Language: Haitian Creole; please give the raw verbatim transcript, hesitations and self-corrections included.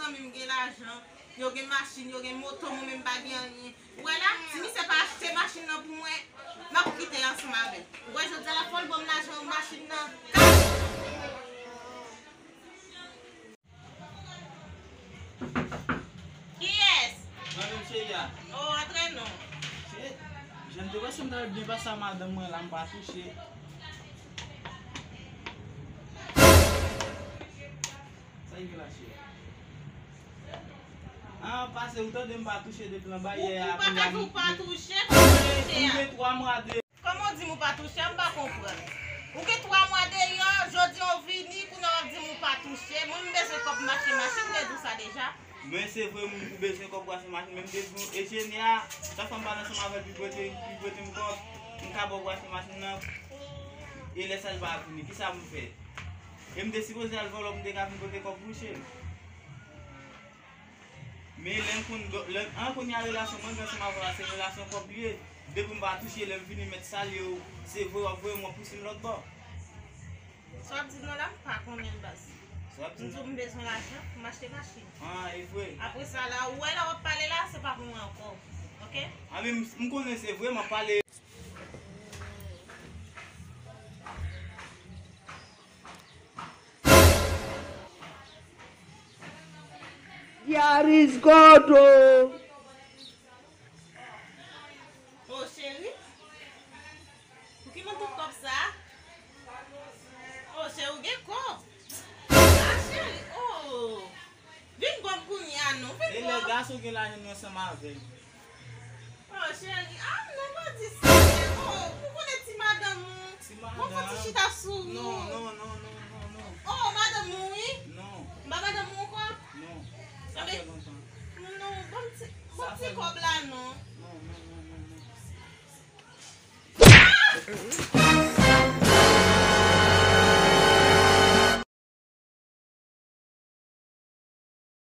Zanmi m gen lajan, yo gen machin, yo gen moto, mwen menm m pa gen anyen. Ou wè la, si misye pa achte machin nan pou mwen, m ap kite ansanm avè l. Ou wè jodi a la fò l ban m lajan machin nan. Kiyès? Mwen menm cheri a. Oh, antre non. Cheri, jan m te panse m ta byen pase a madanm mwen la, m pa touche. Sa ki gen la, cheri? Ah, pase, ou tande m pa touche depi anba yè a. Ou pa ka di ou pa touche, kòman touche a? Mwen gen twa mwa de Kòman w di m ou pa touche a? M pa konprann. Ou gen twa mwa deyò, jodi a w vini, kounye a w ap di m ou pa touche. Mwen, m bezwen kòb m achte machin, m te di w sa deja. Mwen, se vre, m bezwen kòb pou achte machin, men m te di w, Ejeni a, chak fwa m pale ansanm avè l, li prete, li prete m kòb, m ka ba w pou achte machin nan, e lè sa l pa vini, kisa pou m fè? E m te sipoze al vòlò pou m te ka vin pote kòb pou Michel. Men lè m konn, lè, an kounye a relasyon mwen gen ansanm avè w la, se relasyon kòb li ye. Depi m pa touche, lè m vini mèt salye w, se voye w ap voye m, w ap pouse m lòt bò. Sa w ap di m nan la, m pa konnen l baz. Sa w ap di m nan? M di w m bezwen lajan pou m achte machin. Ah, e vre. Apre sa la, ou wè lè w ap pale la, se pa pou mwen ankò. Oke? Ah, men m, m konnen se vre, m ap pale. Yaris Godo. Oh, cheri. Pou ki moun tout kòb sa? Oh, cheri, ou gen kòb. Ah, cheri, oh. Vin bò m kounye a non, vin bò m. E lè gason gen lajan nou ansanm avè l. Oh, cheri, ah, non, pa di sa. Oh, ou konnen ti madanm ou. Ti madanm. Bon, fò ti chita sou ou. Non, non, non, non, non, non. Oh, madanm ou, wi. Non. M pa madanm ou ankò? Non. Sa fè lontan. Non, non, bon ti, bon ti kòb la, non. Non, non, non.